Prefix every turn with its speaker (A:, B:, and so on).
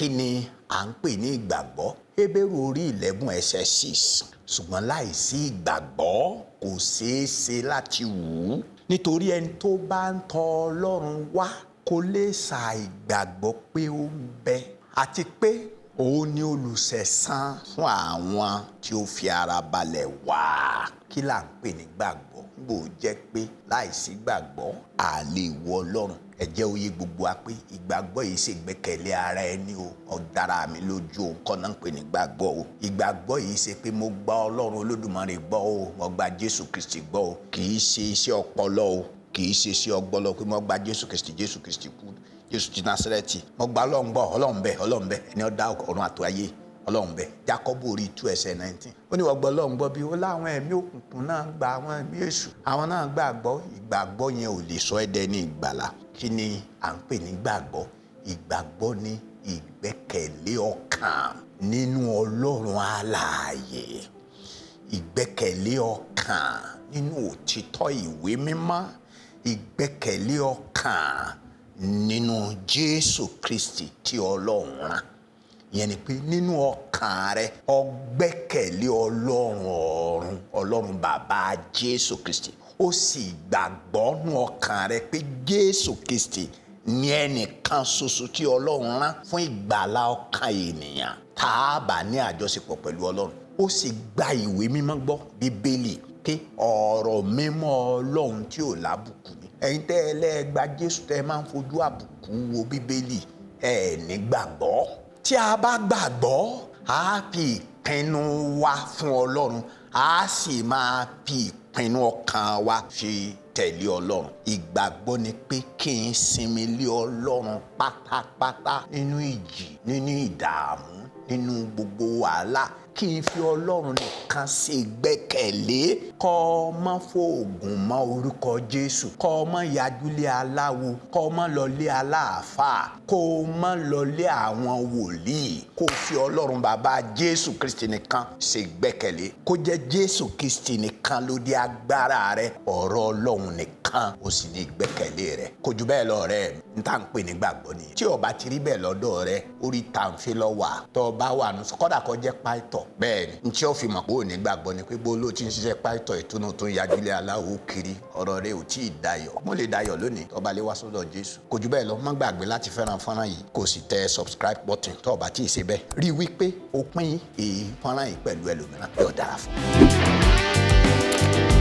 A: Kí ni à ń pè ní ìgbàgbọ́? Hébérù orí 11 ẹsẹ̀ 6. Ṣùgbọ́n láìsí ìgbàgbọ́, kò ṣeé ṣe láti wù ú, nítorí ẹni tó bá ń tọ Ọlọ́run wá kò lè ṣàìgbàgbọ́ pé ó ń bẹ, àti pé òun ni olùṣẹ̀san fún àwọn tí ó fi ara balẹ̀ wá. Kí là ń pè ní gbàgbọ́? Bó jẹ́ pé láìsí gbàgbọ́, a lè wọ Ọlọ́run. Ẹ jẹ́ ó yé gbogbo wa pé ìgbàgbọ́ yìí ṣe gbẹ́kẹ̀lé ara ẹni o. Ọ̀dára mi lójú o nǹkan náà ń pè ní gbàgbọ́ o. Ìgbàgbọ́ yìí ṣe pé mo gba Ọlọ́run Olódùmarè gbọ́ o, mo gba Jésù Kristi gbọ́ o. Kì í ṣe iṣẹ́ ọpọlọ o, kì í ṣe iṣẹ́ ọgbọ́lọ pé mo gba Jésù Kristi, Jésù Kristi kú, Jésù ti Násárẹ́tì, mo gba Ọlọ́run gbọ́. Ọlọ́run bẹ, Ọlọ́run bẹ, ẹni ó dá ọ̀run àti ayé, Ọlọ́run bẹ. Jákọ́bù orí 2 ẹsẹ̀ 19, ó ní wọ́n gbọ́ Ọlọ́run gbọ́ bí ó láwọn ẹ̀mí òkùnkùn náà gba, àwọn ẹ̀mí èṣù, àwọn náà gbàgbọ́. Ìgbàgbọ́ yẹn ò lè sọ ẹ́ dẹni ìgbàlà. Kí ni à ń pè ní gbàgbọ́? Ìgbàgbọ́ ni ìgbẹ́kẹ̀lé ọkàn nínú Ọlọ́run alààyè, ìgbẹ́kẹ̀lé ọkàn nínú òtítọ́ ìwé mímọ́, ìgbẹ́kẹ̀lé ọkàn nínú Jésù Kristi tí Ọlọ́run rán. Ìyẹn ni pé nínú ọkàn rẹ, o gbẹ́kẹ̀lé Ọlọ́run ọ̀run, Ọlọ́run bàbá Jésù Kristi, ó sì gbàgbọ́ nínú ọkàn rẹ pé Jésù Kristi ní ẹnìkan ṣoṣo tí Ọlọ́run rán fún ìgbàlá ọkàn ènìyàn, tá a bá ní àjọṣepọ̀ pẹ̀lú Ọlọ́run. Ó sì gba ìwé mímọ́ gbọ́, Bíbélì, pé ọ̀rọ̀ mímọ́ Ọlọ́run tí ò lábùkù ni. Ẹ̀yin tẹ́ ẹ lẹ́ẹ̀gba Jésù, tẹ́ ẹ máa ń fojú àbùkù wo Bíbélì, ẹ ní gbàgbọ́. Tí a bá gbàgbọ́, a fi ìpinnu wa fún Ọlọ́run, a sì máa fi ìpinnu ọkàn wa fi tẹ̀lé Ọlọ́run. Ìgbàgbọ́ ni pé kí n sinmi lé Ọlọ́run pátápátá nínú ìjì, nínú ìdààmú, nínú gbogbo wàhálà, kí n fi Ọlọ́run nìkan ṣe gbẹ́kẹ̀lé. Kọ́ ọ má fòògùn mọ́ orúkọ Jésù, kọ́ ọ má yajúlé aláwo, kọ́ ọ má lọlé aláàfáà, kó o má lọlé àwọn wòlíì, kó o fi Ọlọ́run bàbá Jésù Kristi nìkan ṣe gbẹ́kẹ̀lé, kó jẹ́ Jésù Kristi nìkan ló dé agbára rẹ, ọ̀rọ̀ Ọlọ́run nìkan ó sì ní gbẹ́kẹ̀lé rẹ. Kò jù bẹ́ẹ̀ lọ. Rẹ n tá n pè ní gbàgbọ́ nìyẹn. Tí ó bá ti rí bẹ́ẹ̀ lọ́dọ̀ rẹ, orí tàǹfẹ́ lọ wà tó o bá wà nù, kọ́dà kó jẹ́ pásítọ̀. Bẹ́ẹ̀ ni, n tí ó fi mọ̀ pé ò ní gbàgbọ́ ni pé bó ló ti ń ṣiṣẹ́ pásítọ̀, ìtúnú tó ń yajúlé aláwo kiri, ọ̀rọ̀ rẹ ò tí ì dayọ̀. Mo lè dayọ̀ lónìí tó bá lè wá sọ́dọ̀ Jésù. Kò jù bẹ́ẹ̀ lọ. Má gbàgbé láti fẹ́ràn fọ́nrán yìí, kó o sì tẹ subscribe button tó o bá tí ì ṣe bẹ́ẹ̀. Rí i wípé o pín èyí fọ́nrán yìí pẹ̀lú ẹlòmíràn. Yóò dára fún un.